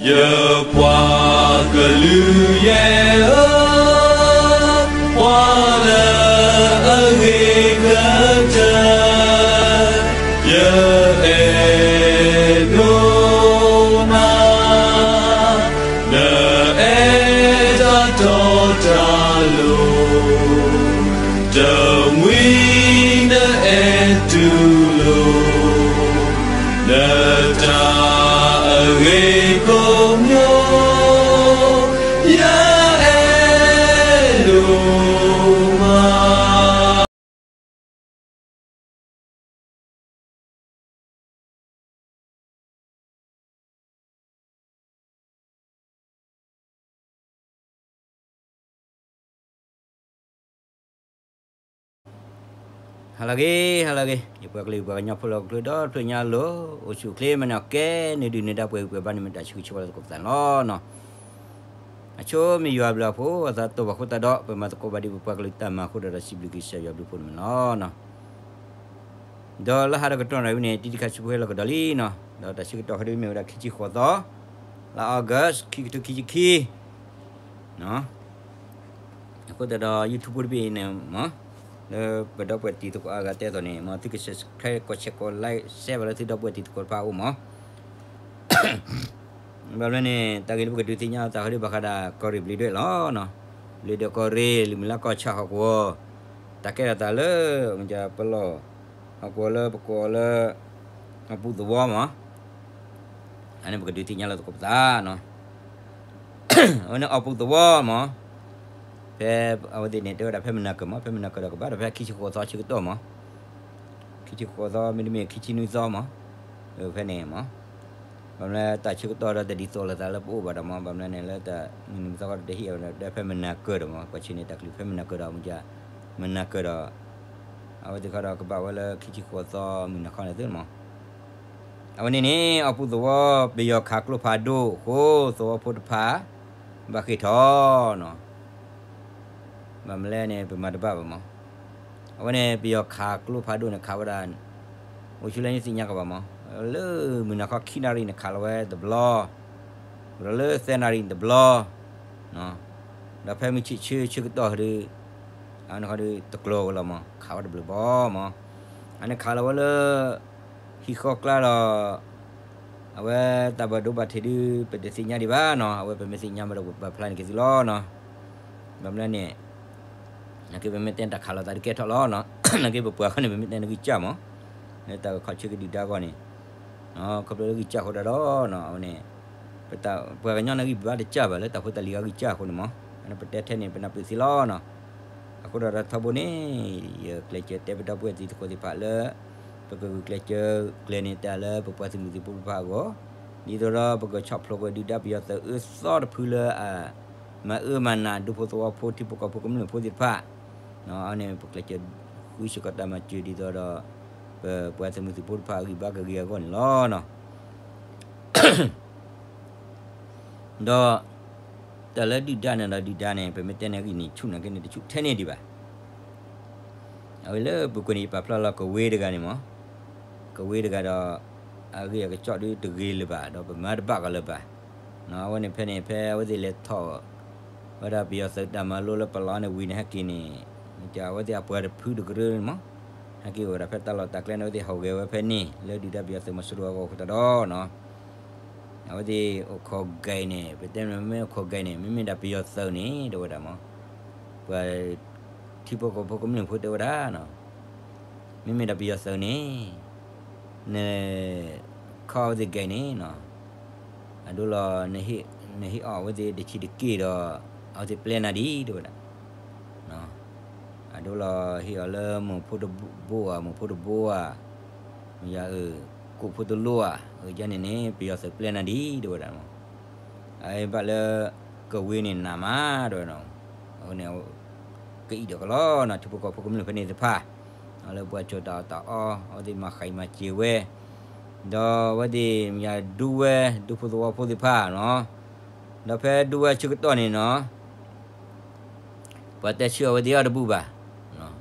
ယပှၤကလုာ်ယဲၢ်ဧၢ, ပှၤလၢအဂ့ၤကတၢၢ်, ယအဲၣ်ဒိးနၤ, နအဲၣ်တၢ်တီတၢ်လိၤ, တမှံၤနအဲၣ်တူၢ်လိာ် နတၢ်အဂ့ၤကိးမံၤ, ယအဲၣ်ဒိးမး. ဟါလၢအဂ့ၤ, ဟါလၢအဂ့ၤ, ယပှၤကလုာ်ပှၤကညီဖိလၢဟီၣ်ခိၣ်ချၢဒီတဖျၢၣ်ညါလီၤ, အိၣ်ဆူၣ်အိၣ်ချ့မ့ၢ်န့ၣ် ကဲနုာ်ဒုၣ်နုာ်ဒါပှဲၤဂံၢ်ပှဲၤဘါန့ၣ် မ့ၢ်တၢ်ဆၢဂ့ၤဆၢဝါလၢသကိးပသးန့ၣ်လီၤ. အဆိမ့ၢ်ယွၤအဘျုးအဖှိၣ် အသးတိၢ်ဘၣ်ဃိသတးဒီး ပမၤသကိးဘၣ်ဒံးပပှၤကလုာ်တၢ်မၤအဃိဒီး စံးဘျုးက့ၤကစၢ်ယွၤအဘျုးအဖှိၣ်န့ၣ်မ့ၢ်လီၤ. ဒီးလၢဟါဒီးကတီၢ်နၣ်ရံၣ်ဝဲန့ၣ် တံၤတံၤခါဆူဖိဟဲလီၤကဒီးလံနီၤ, ဒီးတၢ်ဆၢကတီၢ်ဟဲဒ်မ့ၢ်ဝဲဒၣ်ခံဆံဃိးသီ, လါ August ခံကထိခံဆံခံ အဃိသတးဒီး YouTube ဖိတဘ့ၣ်အံၤန့ၣ်မ့ၢ် လၢပဒီပုၢ်ဝဲၢ်တံၤသကိးအါဂၤတဲသိးန့ၣ် မ်သုက subscribe ကိး share ကိး like share ဘၣ်လၢသုဒီပုၢ်ဝဲၢ်တံၤသကိးတဖၣ်အအိၣ်မ့ၢ် ဘၣ်မနုၤန့ၣ် တၢ်ဂ့ၢ်လၢပကဒုးသ့ၣ်ညါအသးဃီဒ်ဘၣ်ဃးဒီး ကီၢ်ရ့ၣ်ဘျ့းဒွဲၣ်လီၤ. ဘျ့းဒွဲၣ်ကီၢ်ရ့ၣ် လံာ်မုၢ်လါကီၢ်ဆၣ်ဟီၣ်ကဝီၤ, တၢ်ကဲထီၣ်သးလၢ မ့ၢ်ပလီၢ် ဟီၣ်ကဝီၤလၢပကိးလၢ အီၣ်ပူၤသဝီမ့ၢ် အန့ၣ်ပကဒုးသ့ၣ်ညါလၢသကိးပသးနီၤ. အဝဲန့ၣ်အီၣ်ပူၤသဝီမ့ၢ် ဖဲအဝဲသ့ၣ်န့ၣ် တဲဝဲဒၣ်ဖဲမုၢ်နၤကၢၢ်မ့ၢ် ဖဲမုၢ်နၤကၢၢ်ဒီးကဘၣ်ဒီးဖဲခံဆံဃိးသီဆၢကတီၢ်မ့ၢ် ခံဆံဃိးသီ မ့တမ့ၢ်ခံဆံနွံသီမ့ၢ် ဖဲန့ၣ်မ့ၢ် ဘၣ်မနုၤလၢတၢ်ဆၢကတီၢ်ဒီးတဒ်သိးလိာ်သးလၢပအိၣ်ဘၣ်ဒီးမ့ၢ် ဘၣ်မနုၤန့ၣ်လၢတၢ်မုၢ်နံၤမုၢ်သီခီဒီးတဟ့ၣ်အီၤဒီးဖဲမုၢ်နၤကၢၢ်ဒီးမ့ၢ် ကွၢ်ဆၢၣ်န့ၣ် တၢ်ကလုၢ်ဖဲမုၢ်နၤကၢၢ်ဒီးမ့ၢ် မုၢ်နၤကၢၢ်ဒီး အဝဲသ့ၣ်ခီဒီးကဘၣ်ဝဲလၢခံဆံဃိးသီမုၢ်နၤခီန့ၣ်သုမ့ၢ် အဝဲန့ၣ်န့ၣ် အီၣ်ပူၤသဝီ ပယီၤခးကျိဖးဒိၣ်အဃိ သဝီဖိတဖၣ် ဘၣ်ဃ့ၢ်ထီၣ်နီၤ. ဘၣ်မနုၤလဲၣ်န့ၣ် ပမၤတဘၣ်ဘၣ်မ့ၢ် အဝဲန့ၣ် ပယီၤခးကျိဖးဒိၣ်န့ၣ် ခးဝဲဒၣ် အိၣ်ဆူၣ်လၢညါသ့ၣ်ညါကဘၣ်မ့ၢ် လၢမုၢ်နၤခီခံနၣ်ရံၣ်န့ၣ် ခးလီၤဝဲတဘျီ ဒီးလၢသၢနၣ်ရံၣ်န့ၣ်တဘျီ ဒီးဖဲမုၢ်ဆ့ၣ်ဆၢဆၢကတီၢ်ဒီး အဝဲန့ၣ်ခီဒီးတကျိၤဝဲလီၤမ့ၢ် ခးဝဲတဘျုးဘၣ်မ့ၢ် အန့ၣ်ခးလီၤဝဲလၢ ဟံၣ်ဃီကျါဒီး အဝဲတၢ်ဘၣ်ဒိဘၣ်ထံးဒုး ပတသ့ၣ်ညါဒံးဘၣ်နီၤ အဝဲပမ့ၢ်သ့ၣ်ညါမ့ၢ်ဒီးပပာ်ဖျါန့ၢ်က့ၤသုလီၤနီၤ. ဘၣ်မနုၤလဲၣ်န့ၣ် နာ်က့ပမ့ၢ်တဲတၢ်ခးလိာ်သးဒုးကဲထီၣ်လီၤနီၤ နာ်က့ပပှၤဃီန့ၣ် ပမ့ၢ်တဲန့ၣ်ဂံၢ်စၢ်မ့ၢ် လၢတၢ်ခီၣ်ဆၢကဒုၣ်ဒါအဂီၢ်န့ၣ် ခီဖျိလၢဂံၢ်စၢ်ဃိဒၣ်ဒီးနီၤ အဝဲန့ၣ် ပပှၤကညီန့ၣ်ဂံၢ်ဘါတစၢ်ဘၣ်လၢတၢ်ဖိတၢ်လံၤအဂံၢ်စၢ်အဃိန့ၣ်မ့ၢ် အန့ၣ်ပတဲထဲန့ၣ် ပနၢ်ပၢၢ်သ့လီၤနီၤ. အဃိဒီးထီဘိန့ၣ် ယကျဲးစၢးတဲပဒီပုၢ်ဝဲၢ်တံၤသကိးသ့ၣ်တဖၣ်လၢ ပကဂုာ်ကျဲးစၢးကျဲၤန့ၢ်တၢ်လၢပပှၤသုးမုၢ်သံၣ်ဘိတဖၣ်အဂီၢ် ဒ်သိးဒီးပကဆီၣ်ဖျိးကွံာ်ဒုၣ်ဒါပယီၤသုးအၢသီတဖုလၢအ မၤအၢမၤနးဒူဖိသဝီဖိ ထံဖိကီၢ်ဖိကမျၢၢ်ဖိသ့ၣ်တဖၣ် အန့ၣ် ပကျဲးစၢးဃုစ့ၢ်ကီးတၢ်မၤစၢၤဒ်သိးဒီး ပပှၤသုးမုၢ်သံၣ်ဘိတဖၣ်အဂံၢ်ဘါကဂ့ၤအဂီၢ်န့ၣ်လီၤနီၤ. ဒီး တၢ်လၢဒုၣ်ဒါန့ၣ်ဒီးဒုၣ်ဒါန့ၣ် ပမ့ၢ်တဲန့ၣ်ဂံၢ်န့ၣ်ဆူၣ်နာ်က့န့ၣ် တဆူၣ်ထဲန့ၣ်ဒံးဘၣ်. အဝဲလၢပူၤကွံာ်န့ၣ် ယပာ်ဖျါလီၤကဝ့တဂၤန့ၣ်မ့ၢ် ကဝ့တဂၤဒီး အဂ့ၢ်အကစီၣ်ဒုးတဂ့ၤလၢၤဘၣ် ဒီးပမၤတဘၣ်ကီးလၢၤဘၣ်. အဝဲန့ၣ်ဖဲန့ၣ် ဖဲအဝဲသ့ၣ်လဲၤထီၣ် ဝဲဒၣ်ပယီၤသုးတၢ်မၤလိလၢပလီၢ်န့ၣ်ဝံၤန့ၣ် ဟဲက့ၤန့ၣ် မ့ၢ်ကၠီအဝဲသ့ၣ်အပှၤတဖုတကရၢန့ၣ်မ့ၢ် ဟဲက့ၤအိၣ်ဝဲဒၣ်ဖဲတၢ်လီၢ်တၢ်ကျဲန့ၣ် အဝဲသ့ၣ်ဟူးဂဲၤဝဲဖဲန့ၣ် လၢဒုၣ်ဒါပယီၤသုးမီၤစိရိၤအဂီၢ်အဃိသတးဒီး အဝဲသ့ၣ်အိၣ်ခိးဂဲၤန့ၣ် ပတဲမ့ၢ်အိၣ်ခိးဂဲၤန့ၣ် မ့မ့ၢ်ဒၣ်ပယီၤသုးန့ၣ် တဲဝဲဒၣ်မ့ၢ် ပှၤထံဖိကီၢ်ဖိကမျၢၢ်ဖိတဲဝဲဒၣ် မ့မ့ၢ်ဒၣ်ပယီၤသုးန့ၣ် န ခီအဝဲသ့ၣ်ဂဲၤန့ၣ် အဒိလီၤ နဟ့ၣ်အီၣ်အဝဲသ့ၣ်တဆံးတက့ၢ်ဒီး အဝဲသ့ၣ်ပျဲနၤဒံး တဲဝဲဒၣ် အဒိလီၤ ဟ့ၣ်အီၤလၢမိၢ်ဖိတဘိဧါ မိၢ်ဖိတဘိဧါ မ့ၢ်ယၤအၢ ကိးဖိတလိဧါ အၢ ယၤန့ၣ်န့ၣ် ပယီၤသုးပျဲနၤဒံး တဲဝဲဒၣ်မ့ၢ် အဘၣ်လၢ ကဝ့ၤန့ၣ်နးမး တဲဝဲဒၣ် အဃိန့ၣ် ကအံၣ်ဒီးကလီနီၤ ထံဖိကီၢ်ဖိကမျၢၢ်ဖဲန့ၣ်သ့ၣ်တဖၣ် လၢပှၤစိာ်တၢ်အီၣ်တၢ်အီ အဝဲသ့ၣ်မၤဃံးမၤစၢၤဝဲ ဒီးအဝဲသ့ၣ်မ့ၢ်ယၤဒူဝဲ ဒူဖိသဝီဖိသ့ၣ်တဖၣ်နီၤ ဒီးဖဲဒူဝဲဆၢကတီၢ်န့ၣ်နီၤ ပှၤတဲဆၢအဝဲသ့ၣ်အီၤတဘူၣ်ဘၣ်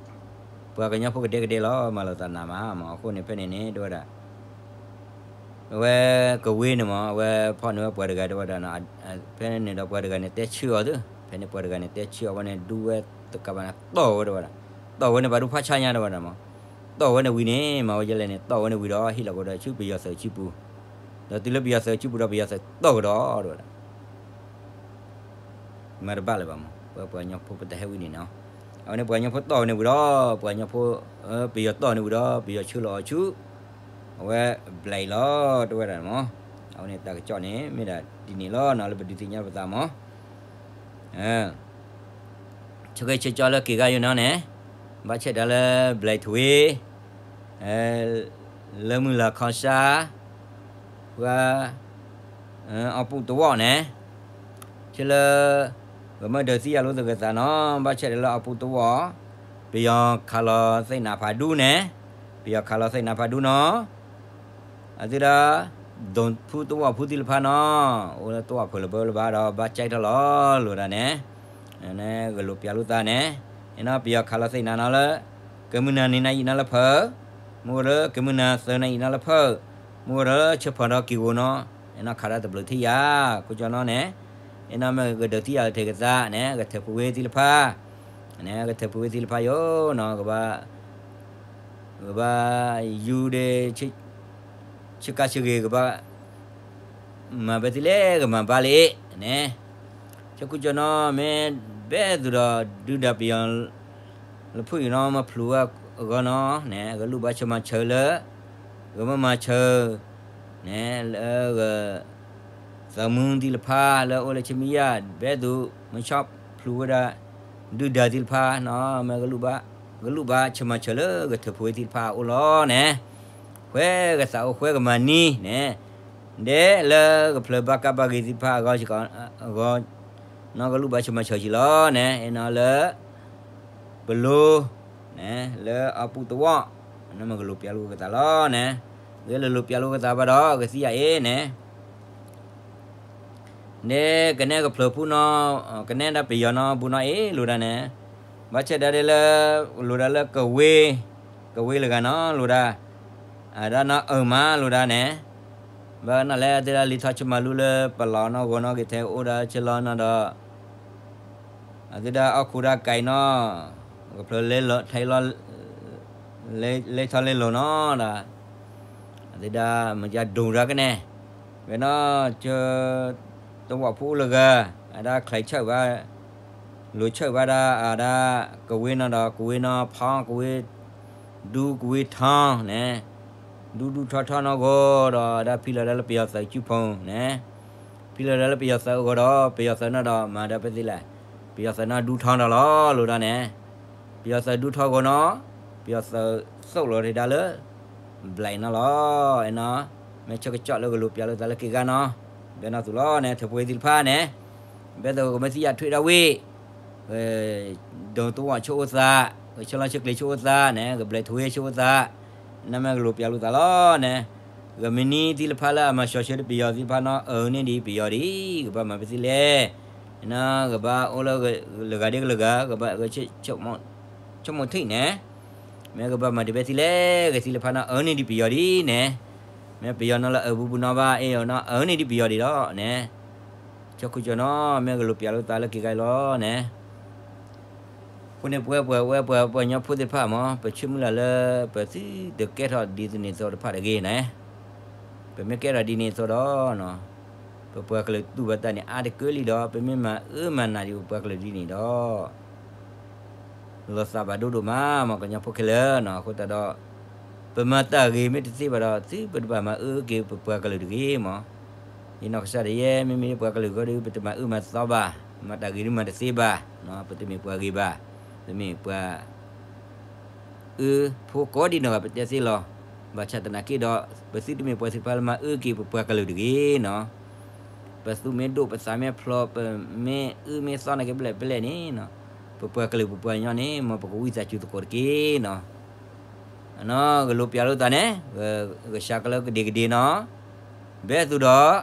ပှၤကညီဖိကဒဲကဒဲလီၤ မၤလိာ်သးနးမးမ့ၢ် အဃိန့ၣ်ဖဲန့ၣ်န့ၣ် တဲဝဲဒၣ် အဝဲကဝ့ၤန့ၣ်မး အဝဲဖီၣ်န့ၢ်ဝဲပှၤတဂၤတဲဝဲဒၣ်, ဖဲန့ၣ်ဒီးပှၤတဂၤန့ၣ်တဲဆၢအီၤသု, ဖဲန့ၣ်ပှၤတဂၤန့ၣ်တဲဆၢအီၤဝဲန့ၣ် ဒူဝဲတကးဘၣ်န့ၣ်တီၢ်ဝဲတဲဝဲဒၣ်, တီၢ်ဝဲန့ၣ်ဘၣ်ဒူဖးဆါညါတဲဝဲဒၣ်မး, တီၢ်ဝဲန့ၣ်ဝံၤန့ၣ် မၤဝဲဒ်လဲၣ်န့ၣ် တီၢ်ဝဲန့ၣ်ဝံၤဒီးဟ့ၣ်လီၤကဒီးဆူပယီၤသုးစုပူၤ, ဒီးတုၤလၢပယီၤသုးစုပူၤဒီးပယီၤသုးတီၢ်ကဒီးတဲဝဲဒၣ် မၤတဘၣ်လၢၤဘၣ်မး, ပှၤကညီဖိပတဟဲဝံၤန့ၣ်နီၤ, အဝဲန့ၣ်ပှၤကညီဖိတီၢ်ဝဲန့ၣ်ဝံၤဒီး ပှၤကညီဖိ, ပယီၤတီၢ်န့ၣ်ဝံၤဒီး ပယီၤဆှၢလီၤအီၤဆူ အဝဲဘျဲးအံၤလီၤတဲဝဲဒၣ်မး, အဝဲန့ၣ်တၢ်ကစီၣ်န့ၣ် မ့ၢ်ဒၣ်ဒ်န့ၣ်လီၤနီၤ လၢပဒုးသ့ၣ်ညါပသးမး ဆၢဂ့ၤဆၢကၠီလၢက့ၤဂၤယိၤနီၤန့ၣ်, ဘၣ်ဆၣ်ဒၣ်လၢဘျဲးထွ့, လၢမုၢ်လၢ်ခီၣ်ဆါ, ပှၤ, အီၣ်ပူၣ်တဝီၣ်န့ၣ်, ဆၢလၢ, ပမ့ၢ်ဒုးသ့ၣ်ညါလိာ်သကိးသးနီၤ ဘၣ်ဆၣ်ဒၣ်လၢအီၣ်ပူၣ်တဝီၣ်, ပယီၤခးလီၤသ့ၣ်နါဖးဒူန့ၣ်, ပယီၤခးလီၤသ့ၣ်နါဖးဒူနီၤ အသုဒၣ်, ဒိၣ်ဖုတဝီၣ်ဖုသ့ၣ်တဖၣ်နီၤ, အိၣ်လၢတဝီၣ်ဖုလၢဘၢလၢဘၣ်ဒီးဘၣ်ကၠဲးထီၣ်လီၤလိာ်ဒၣ်န့ၣ်, ဂလိာ်ပျၢ်လိာ်သးန့ၣ်, အနီၤပယီၤခးလီၤသ့ၣ်နါနီၤလၢ, ကမုၢ်နၤနံၤနၤယံာ်နီၤလၢဖၢ, မုၢ်ဝဲလၢကမုၢ်နၤသၢနၤယံာ်နီၤလၢဖၢ, မုၢ်ဝဲလၢဆၢဖၢဒီးက့ၤဂိၤနီၤ, အနီၤခးဒၣ်တဘျုးထံၣ်ယၤ, ခိၣ်ကၠီနီၤန့ၣ်, အနီၤမ့ၢ်ကဒုးသ့ၣ်ညါလိာ်သကိးသးန့ၣ် ကထၢၣ်ဖုဝ့သ့ၣ်တဖၣ် န့ၣ် ကထၢၣ်ဖုဝ့သ့ၣ်တဖၣ်ယိၤနီၤ ကဘၣ်, ကဘၣ်ယူၤဒီး, ဆ့ကၤဆ့ဂ့ၤကဘၣ်, မၤဘၣ်သ့လဲၣ် ကမၤဘၣ်လံန့ၣ်, ဆၢခိၣ်ကၠီနီၤ မ့ၢ်ဘဲသုးဒီးဒုးဒၣ်ပယီၤ, လၢဖုၣ်အံၤနီၤမ့ၢ်ဖျိးဝဲအဂီၢ်နီၤန့ၣ် ကလူၢ်ဘၣ်ဆၢမၤဆၢလၢ, ကမ့ၢ်မၤဆၢ, န့ၣ် လၢဂ သးမုၢ်သ့ၣ်တဖၣ်လၢအအိၣ်လၢဆ့မံယၢ် ဘဲသုးမုၢ်ဆီၣ်ဖျိးဝဲဒၣ်, ဒုၣ်ဒါသ့ၣ်တဖၣ်နီၤ မ့ၢ်, ကလူၢ်ဘၣ်ဆၢမၤဆၢလၢကထၢၣ်ဖုဝ့သ့ၣ်တဖၣ်အအိၣ်လီၤန့ၣ်, ဃဲကသးအိၣ်ဃဲကမၤနံၤန့ၣ်, ဒ်လၢကဖျၢၣ်ဘၣ်ကးဘၣ်ဂ့ၤသ့ၣ်တဖၣ်အဂီၢ်, အဂီၢ်, နီၤကလူၢ်ဘၣ်ဆၢမၤဆၢစ့ၢ်လီၤန့ၣ် အနီၤလၢ ပလိၤ, န့ၣ် လၢအပူၤတဝီၣ်, နမ့ၢ်ကလိာ်ပျၢ်လိာ်ကသးလီၤန့ၣ်, ဂ့ၤလၢလိာ်ပျၢ်လိာ်ကသးဘၣ်ဒီး ကသံယၤအ့ၣ်န့ၣ်, န့ၣ်ကနဲကဖျၢၣ်ဖုနီၤ, ကနဲဒၣ်ပယီၤနီၤ ဘူးနီၤအ့ၣ်လိာ်ဒၣ်န့ၣ်, ဘၣ်ဆၣ်ဒၣ်ဒ်လၢ, လိာ်ဒၣ်လၢကဝ့ၤ, ကဝ့ၤလၢဂၤနီၤလိာ်ဒၣ်, အဒၣ်နီၤအၢမးလိာ်ဒၣ်န့ၣ်, ဘၣ်နီၤလဲၣ် အသ့ၣ်ဒၣ်လံထီၣ်ဆၢမၤလူလၢပလီၤနီၤဂီၤနီၤက့ၤထဲအိၣ်ဒၣ်ဆၢလီၤနီၤဒီး အသ့ၣ်ဒၣ်အီၣ်ခူဒၣ်ကဲနီၤ, ကဖျၢၣ်လဲၤထီၣ်လဲၤလီၤနီၤဒီး, အသ့ၣ်ဒၣ်မ့ၢ်ကဒိၣ်ဒၣ်ကနဲ, ဝဲနီၤ, ဆၢ, တဝီၣ်ဖိအိၣ်လၢဂၤ, အဒၣ်ချဲးဆၢၣ်ဘၣ်, လိၤဆၢၣ်ဘၣ်ဒၣ်အဒၣ်, ကဝ့ၤနီၤဒီးကဝ့ၤနီၤဖီကဝ့ၤ, ဒူကဝ့ၤထီန့ၣ်, ဒူဒူထီထီနီၤဂီၤဒီးအဒၣ်ဖံလီၤဒၣ်လၢပယီၤသုးစုဖီန့ၣ် ဖံလီၤဒၣ်လၢပယီၤသုးအဂီၢ်ဒီး ပယီၤသုးနီၤဒီးမၤဒီးပသ့လဲၣ်, ပယီၤသုးနီၤဒူထီဒီးလီၤလိာ်ဒၣ်န့ၣ်, ပယီၤသုးဒူထီဂီၤနီၤ, ပယီၤသုးသိၣ်လီၤတ့ၢ်ဒၣ်လၢ, ဘျဲးနီၤလီၤ, အနီၤ, မ့ၢ်ဆၢကစီၣ်လၢကလိာ်ပျၢ်လိာ်သးလၢက့ၤဂၤနီၤ, ဘဲနီၤသုးလီၤန့ၣ် ထၢၣ်ပှ့ၤသ့ၣ်တဖၣ်န့ၣ်, ဘဲသိးကမ့ၢ်သံယၤထွံၣ်ဒၣ်ဝံၤ ဒိၣ်တဝီၣ်ဆၢအိၣ်သး, ကဆၢလီၤဆၢကျဲၤဆၢအိၣ်သးန့ၣ် ကဘျဲးထွံၣ်ဝ့ဆၢအိၣ်သး, နမ့ၢ်ကလိာ်ပျၢ်လိာ်သးလီၤန့ၣ်, ကမံၤနံၤသ့ၣ်တဖၣ်လၢအမၤဆှီဆၢတပယီၤသ့ၣ်တဖၣ်နီၤ အၢန့ၢ်ဒံးပယီၤဒံး ကဘၣ်မၤပသ့လဲၣ်, နကဘၣ်အိၣ်လၢ, လၢဂၤဒ်ကလၢဂၤ ကဘၣ်, ဆိကမိၣ်ထံၣ်န့ၣ်, မ့ၢ်ကဘၣ်မၤဒံးဘဲသ့လဲၣ် ကသ့ၣ်တဖၣ်နီၤ အၢန့ၢ်ဒံးပယီၤဒံးန့ၣ်, မ့ၢ်ပယီၤနီၤလၢအၢဘူးဘူးနီၤဘၣ် အ့ၣ်အီၤနီၤ အၢန့ၢ်ဒံးပယီၤဒံးလီၤန့ၣ်, ဆၢခိၣ်ကၠီနီၤ မ့ၢ်ကလိာ်ပျၢ်လိာ်သးလၢက့ၤဂၤလီၤန့ၣ်, အဃိန့ၣ်ပဝဲပှၤဝဲပှၤပှၤကညီဖိသ့ၣ်တဖၣ်မး ပဆၢမုၢ်လၢ်လၢ ပသုတကဲထီၣ်ဒ်သိးန့ၣ်သိးတဖၣ်တဂ့ၤန့ၣ်, ပမ့ၢ်ကဲထီၣ်ဒ်န့ၣ်သိးဒီး, ပပှၤကလုာ်တူၢ်ဘၣ်တၢ်န့ၣ်အါတကၢလံဒီး ပမ့ၢ်မၤအၢမၤနးဒံးပပှၤကလုာ်ဒ်န့ၣ်ဒီး လီၤသးဘၣ်ဒိဒိၣ်မး မ်ကညီဖိခဲလၢာ်နီၤ အဃိသတးဒီး, ပမၤတၢ်ဂ့ၤမ့ၢ်တသ့ဘၣ်ဒီး သုပတဘၣ်မၤအၢက့ၤပပှၤကလုာ်တဂ့ၤမး, ယနီၢ်ကစၢ်ဒၣ်ယဲ မ့မ့ၢ်ပှၤကလုာ်ဂီၢ်ဒီး ပတမၤအၢမၤသီဘၣ်, မၤတၢ်ဂ့ၤဒုးမၤတသ့ဘၣ်, ပတမ့ၢ်ပှၤဂ့ၤဘၣ်, ပမ့ၢ်ပှၤ အၢဖိကိးဒံးနီၢ်ဂၤပတဲသ့လီၤ, ဘၣ်ဆၣ်သနာ်က့ဒီး ပသုတမ့ၢ်ပှၤသ့ၣ်တဖၣ်လၢမၤအၢက့ၤပပှၤကလုာ်တဂ့ၤနီၤ, ပသူၣ်မ့ၢ်ဒိၣ်ပသးမ့ၢ်ဖျိး ပမ့ၢ်အၢမ့ၢ်သီနာ်က့ဘျဲၣ်ဘျဲၣ်န့ၣ်, ပပှၤကလုာ်ပပှၤကညီန့ၣ် မ်ပကဝံသးစူၤသကိးတက့ၢ်နီၤ, အနီၤ ကလိာ်ပျၢ်လိာ်သးန့ၣ်, ကစၢ်ကလၢကဒ့ၣ်ကဒ့ၣ်နီၤ, ဘဲသူဒီး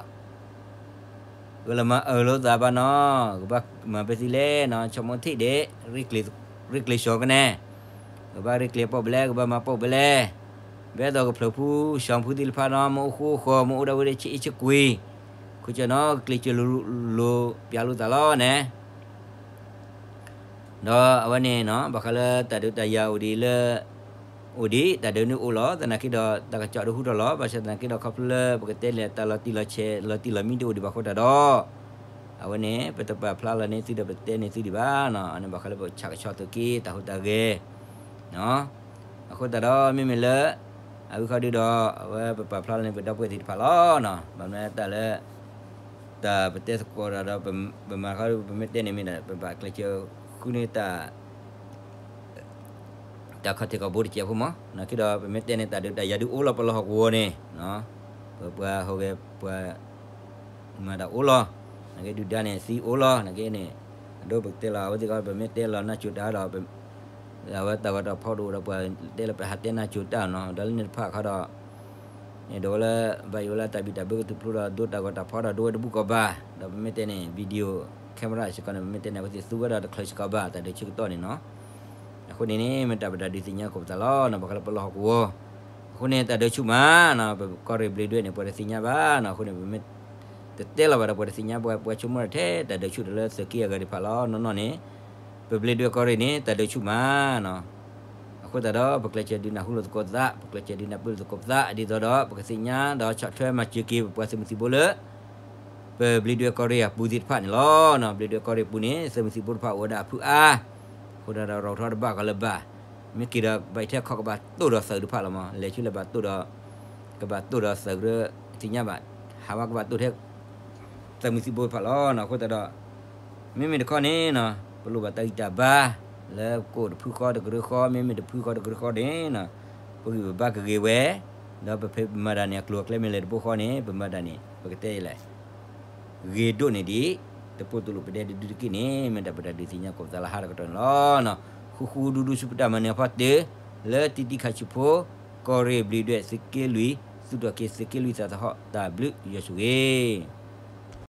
ကလၢမၤအၢလိာ်သးဘၣ်နီၤ, ကဘၣ်မၤဘၣ်သ့လဲၣ်နီၤ ဆိကမိၣ်ထံၣ်ဒံး, ရ့ကျဲၤစီၤကနဲ, ကဘၣ်ရ့ကျဲၤပိာ်ဘျဲၣ် ကဘၣ်မၤပိာ်ဘျဲၣ်, ဘၣ်သိးကဖျၢၣ်ဖု စီၤဖုသ့ၣ်တဖၣ်နီၤ မ့ၢ်အိၣ်ဃူအိၣ်ဃီၤ မ့ၢ်အိၣ်ဒၣ်ဝဲဒၣ်ဆံးအ့ၣ်ဆံးကွံာ် ခိၣ်ကၠီနီၤ ကကျ့ၤစၢၤလိၤလိၤ ပျးလိာ်သးလီၤန့ၣ် ဒီးအဝဲန့ၣ်နီၤ ဘၣ်ဃးလၢတၢ်ဒုးတၢ်ယၤအိၣ်ဒံးလၢ အိၣ်ဒံး တၢ်ဒုးန့ၣ်အိၣ်လီၤ သနာ်က့ဒီး တၢ်ကစီၣ်ဒုးဟူထီၣ်လီၤ ဘၣ်ဆၣ်သနာ်က့ဒီး ခီဖျိလၢပကတဲလဲၣ် တၢ်လီၤတံၢ်လီၤဆဲး လီၤတံၢ်လီၤမံတအိၣ်ဒံးဘၣ်အဃိသတးဒီး အဝဲန့ၣ် ပတပာ်ဖျါလီၤန့ၢ်သုဒီး ပတဲန့ၢ်သုဒံးဘၣ်နီၤ အန့ၣ်ဘၣ်ဃးလၢပဆၣ်ကဆီသုးက့ တၢ်ဟူးတၢ်ဂဲၤ အဃိသတးဒီး မ့မ့ၢ်လၢ အဝံၤခီဒုဒီး အဝဲပပာ်ဖျါလီၤန့ၢ်ပဒီပုၢ်ဝဲၢ်သ့ၣ်တဖၣ်လီၤနီၤ ဘၣ်မနုၤတၢ်လၢ တၢ်ပတဲသကိးဒီး ပမၤခီဒု ပမ့ၢ်တဲန့ၣ်မ့ၢ်ဒီး ပဘၣ်ကျဲးစၢးဃုန့ၢ်တၢ် တၢ်ခီၣ်ထံးခီၣ်ဘိတစဲးဖိမး နာ်က့ဒီး ပမ့ၢ်တဲန့ၣ် တၢ်ဒုးတၢ်ယၤဒုးအိၣ်လီၤပလီၢ်ဟီၣ်ကဝီၤန့ၣ် ပပှၤဟူးဂဲၤပှၤ မၤတၢ်အိၣ်လီၤ နာ်က့ဒုၣ်ဒါန့ၣ်သံအိၣ်လီၤ နာ်က့န့ၣ် အဒိပကတဲလီၤ အဝဲသ့ၣ်ခီ ပမ့ၢ်တဲလီၤနၢ်စိၤတၢ်ဒီး အဝဲတၢ်ဂီၤတၢ်ဖီတအိၣ်ဒီး ပှၤတဲလၢပဟးတဲနၢ်စိၤတၢ်နီၤ ဒီးလၢန့ၣ်တဖၣ်ခီဒီး န့ၣ်ဒိးဝဲလၢ ဘၣ်ယိၣ်လၢတၢ်ဘံၣ်တၢ်ဘၢကတုၤဖျိဒီး ဒိတၢ်ဂီၤတၢ်ဖီဒီး ဒိဝဲတဘူၣ်ကီးဘၣ် ဒီးပမ့ၢ်တဲန့ၣ် video camera စ့ၢ်ကီးန့ၣ် ပမ့ၢ်တဲန့ၣ် အဝဲသ့ၣ်သူဝဲဒၣ်တချုးစ့ၢ်ကီးဘၣ် တၢ်ဒုးဆူကတီၢ်န့ၣ်နီၤ အဃိန့ၣ်န့ၣ် မ့ၢ်တၢ်ပတၢ်ဒုးသ့ၣ်ညါကိးပသးလီၤနီၤ ဘၣ်ဃးလၢပလီၢ်ဟီၣ်ကဝီၤ အဃိန့ၣ် တၢ်ဒုးဆူၣ်မးနီၤ ပကီၢ်ရ့ၣ်ဘျ့းဒွဲၣ်န့ၣ် ပှၤတသ့ၣ်ညါဘၣ်နီၤ အဃိန့ၣ် ပမ့ၢ်တတဲလီၤဘၣ်ဒီး ပှၤတသ့ၣ်ညါ ပှၤဆိကမိၣ်တၢ်ထဲ တၢ်ဒုးဆူၣ်ဒီးလၢသုးက့အဂၤတဖၣ်လီၤ နီၢ်နီၢ်န့ၣ် ပဘျ့းဒွဲၣ်ကီၢ်ရ့ၣ်န့ၣ် တၢ်ဒုးဆူၣ်မးနီၤ အဃိသတးဒီး ပကျဲးစၢးဒုးနၢ်ဟူလိာ်သကိးသး ပကျဲးစၢးဒုးနၢ်ပၢၢ်လိာ်သကိးပသး ဒ်သိးဒီး ပကသ့ၣ်ညါဒီးဆီၣ်ထွဲမၤစၢၤက့ၤ ပပှၤသုးမုၢ်သံၣ်ဘိလၢ ပဘျ့းဒွဲၣ်ကီၢ်ရ့ၣ်အပူၤသ့ၣ်တဖၣ်န့ၣ်လီၤ. ဘျ့းဒွဲၣ်ကီၢ်ရ့ၣ်ပူၤန့ၣ် သုးမုၢ်သံၣ်ဘိတဖၣ်အိၣ်ဝဲဒၣ်အဖုအါ, အဃိဒီး ရီၣ်ထီၣ်တဘၣ်ကီးလၢၤဘၣ်, မ့ၢ်က့ၤဒီးဘၣ်ထဲခီကဘၣ်တိၢ်ဒီးသုးတဖၣ်လီၤမး, လဲၤဆူလဲၤဘၣ်တိၢ်ဒီး ကဘၣ်တိၢ်ဒီးသုးကရၢ သ့ၣ်ညါဘၣ်, ဟးဝဲကဘၣ်တိၢ်ထဲ သုးမုၢ်သံၣ်ဘိတဖၣ်လီၤ. အဃိသတးဒီး မ့မ့ၢ်တခီန့ၣ် ပလိၣ်ဘၣ်တၢ်ဂံၢ်တၢ်ဘါ လၢပကအိၣ်တဖုဃီတကရၢဃီ, မ့မ့ၢ်တဖုဃီတကရၢဃီန့ၣ် ပဂံၢ်ပဘါကဂ့ၤဝဲ, ဒီးပဖဲပမၤတၢ်န့ၣ် အကျိၤအကျဲမ့ၢ်လဲၤတဘိဃီန့ၣ် ပမၤတၢ်န့ၣ် ပကတဲလဲၣ် ဂ့ၤဒိၣ်န့ၢ်ဒံး တပိၢ်တလိၣ်ပဒဲတဒုတက့ၢ်န့ၣ် မ့ၢ်တၢ်ပတၢ်ဒုးသ့ၣ်ညါကိးပသးလၢဟါတကတီၢ်န့ၣ်လီၤ. ဃူဃူဒူဒူဆူပတၢ်မၤနၢၤအဖီတၢၢ် လၢတံၤတံၤခးဆူၣ်ဖိ ကီၢ်ရ့ၣ်ဘျ့းဒွဲၣ်သုးက့လွံၢ် သူၣ်ထီၣ်က့ၤသုးက့လွံၢ်သးသဟီၣ် တၢ်ဘျုးယွၤဆိၣ်ဂ့ၤ